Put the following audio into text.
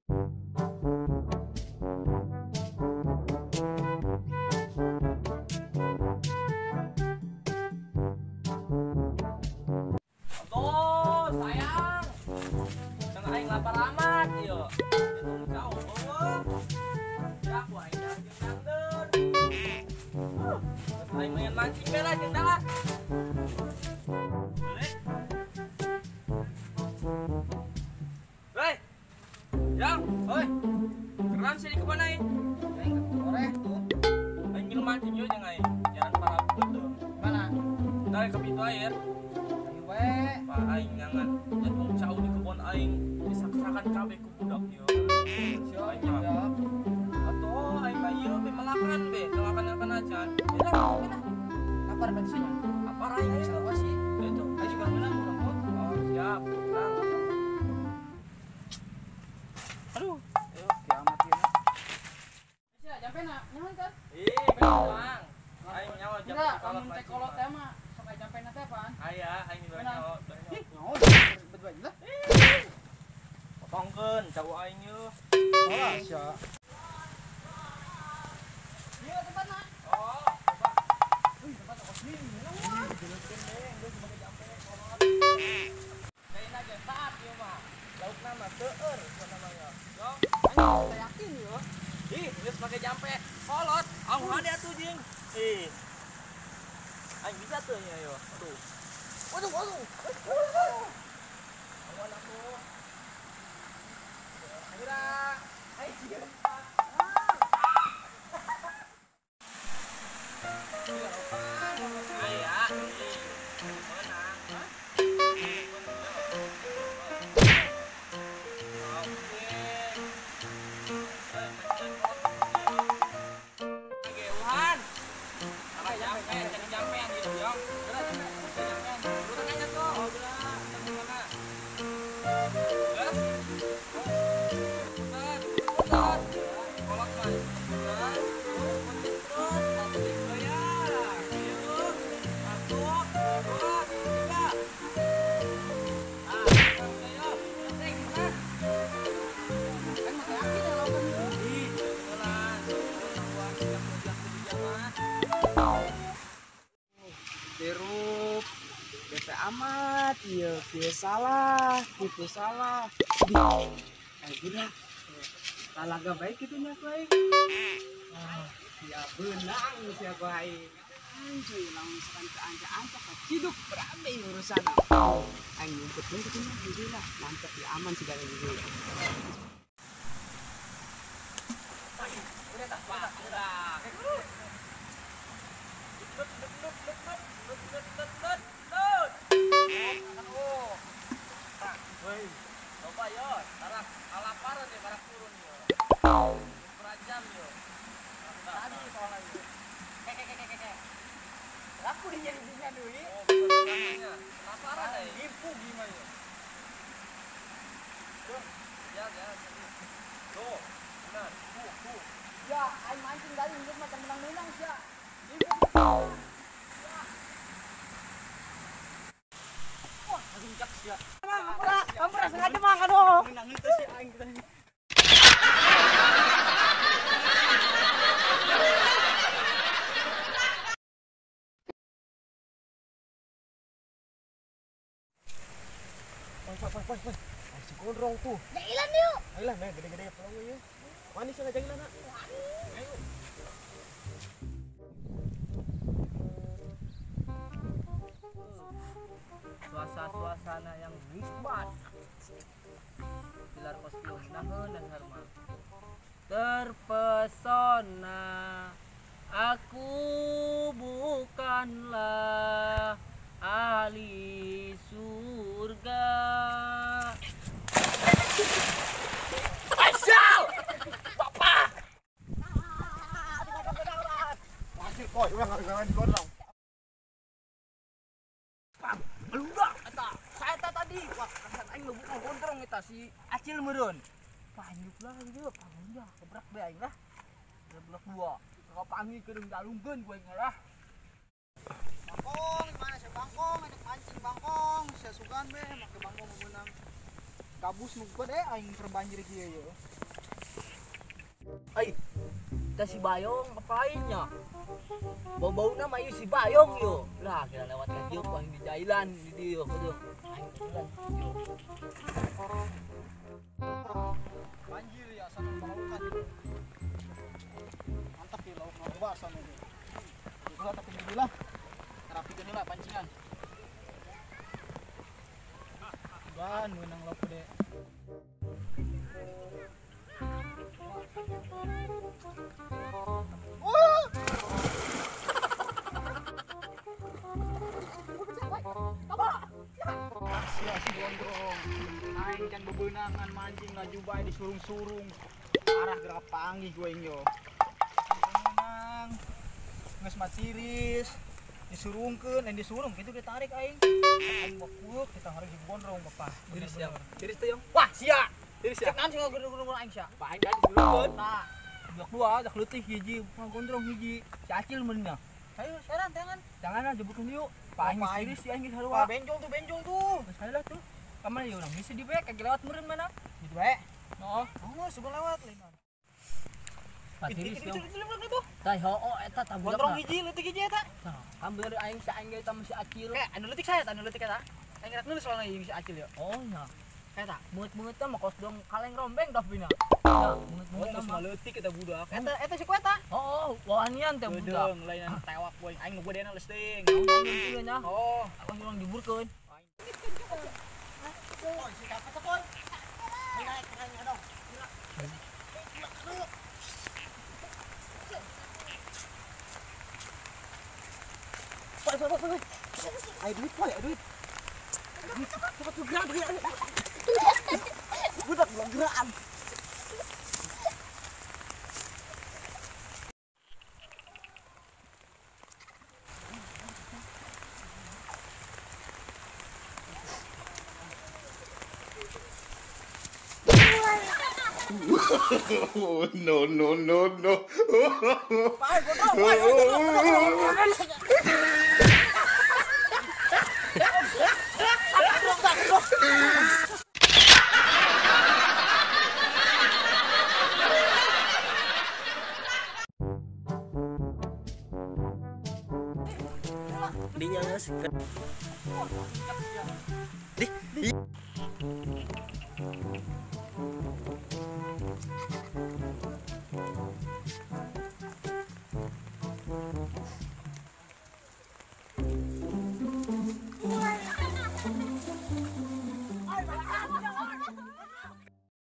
Aduh, sayang. Jangan aing lapar amat ieu. Itu jauh eueuh. Ya ku aing jeung dangdeur. Aing main mancing be lah jeung dah. Hei. Yang, oi. Keren sih di kebun aing. Aing toreh tuh. Aing ngilu mancing yo jeung aing. Jalan para betul. Mana? Dari ke pintu air. Ayo we. Pak aing nyangan jatung cau di kebun aing disaksakan kabeh ku budak yo. Siap, siap. Atuh aing mah ieu be melakan be, melakan acan. Lah, lah. Lapar berarti sih. Lapar aing siapa sih? Itu, aing juga menang urang. Oh, siap. Menang. Aduh, ayo kiamat ieu. Sia, jampe na, nyaho kan? Ih, menang. Aing nyaho jampe. Enggak, lamun teh kolot teh mah sok aya jampe na teh apaan? Aya, aing di nyaho. Ih, nyaho betul aja lah. Potongkeun cau aing yeuh. Oh, sia. Ieu tempatna. Oh, coba. Wih, tempat kos ini. Jelekeun deh, geus make jampe kolot. Kaina ge saat ieu mah. Laukna mah seueur namanya. Yo, anjing teh yakin yo. Ih, geus make jampe kolot. Au hade atuh jeung. Ih. Aing bisa tuh nya yo. Aduh. Waduh, waduh. Awan aku. Ayo ayo sih. Aya. Menang. Oke. Uhan. Apa jampe, jadi jampean gitu, Yong. Gerak jampean. Urutan aja tuh. Oh, gerak. Mana? Gerak. Putar, putar. Kolot mah. Putar. Terus asik goyang. Yuk. 1, 2, 3. Ah, ayo. Asik, mana? Kan mah yakin ya lautan itu. Ih, betulan. Hirup bete amat ieu kieu salah, kitu salah. Eh gila. Talaga baik kitu nya ku aing. Ah, sia beunang sia ku aing. Anjing lamun misalkan ke anca-anca kaciduk berabe urusan. Aing ngumpetkeun kitu nya jadi lah, mantep ya aman segala gitu. Udah tak, udah. Woi, coba yo, tarak kalaparan ya, barak turun yo. Berjam yo. Tadi soalnya yo. Keke. Laku dinya dinya deui. Oh, penasaran deh. Nipu gimana yo. Tuh, ya ya. Tuh, benar. Tuh, tuh. Ya, aing mancing tadi hidup macam menang-menang sia. Wah, nguncak sia. Ampura, ampura sengaja mah aduh. Menang itu si aing kita. Woi, woi. Ay, si gondrong tuh. Jailan yuk. Ayolah, nah gede-gede pulang we yeuh. Wani sana jailan na. Ayo. Suasana yang nikmat. Pilar kostum naheun dasar mah. Terpesona aku bukanlah ahli surga. Aisyah! Bapak! Masih koi, urang ngaran gondrong. Pam, meludak eta. Saya tadi, wah, kasan aing lebu gondrong eta si Acil meureun. Panyuk lah ieu, pangnya kebrak bae aing lah. Geblek dua. Kau pangi keung dalungkeun ku aing lah. Bangkong, gimana sih bangkong? Ada pancing bangkong, saya sugan be, make bangkong menang. Gabus nu gede aing terbanjir kieu ye. Ai, teh si Bayong ngapainnya? Bau-bauna mah ieu si Bayong yo. Lah kira lewat ka dieu aing di jailan di dieu kudu. Aing jailan yo. Banjir ya sana balaukan. Mantap ya lauk loba sana ge. Ulah tapi lah. Rapikeun heula pancingan. Ban meunang lauk gede. Wah! Sia si gondrong. Aing kan bebenangan mancing laju bae disurung-surung. Arah gerak panggih gue aing yo. Menang. Geus matiris. Disurungkeun, lain disurung kitu ditarik aing. Aing mah kueuk kita harus si gondrong bapak. Tiris ya. Tiris teh yang. Wah, sia. Tiris ya. Cek naon sih ngagurung-gurung aing sia. Pak aing disurungkeun. Tah. Blok dua, dak leutik hiji, gondrong hiji. Si Acil mun nya. Ayo, sekarang tangan. Jangan lah jebutkeun yuk. Pak aing tiris si aing geus sarua. Wah, benjol tuh, benjol tuh. Geus lah tuh. Kamana ieu urang bisa di bae kagak lewat meureun mana? Gitu bae. Heeh. Oh, sugan lewat lain. Patiris yo. Tah hoo eta tah budak. Gondrong hiji leutik hiji eta. Tah, kan bener aing si aing ge tah si Acil. Kayak anu leutik saya, anu leutik eta. Aing rek nulis soalna jeung si Acil yo. Oh nya. Eta meungeut-meungeut mah kos dong kaleng rombeng tah bina. Ya, meungeut-meungeut mah leutik eta budak. Eta eta si ku eta. Oh, wanian teh budak. Gedeung lain anu tewak boy. Aing nu godena leus teuing. Aing nya. Oh, aku urang diburkeun. Boy, si ka boy. Naik naik dong. Boy, boy, boy. Ayo duit, boy, ayo duit. Cepat tuh gerak, gerak. Budak belum gerakan. Oh, no, no, no, no. Pak, gondrong, boy, gondrong. Dinya geus.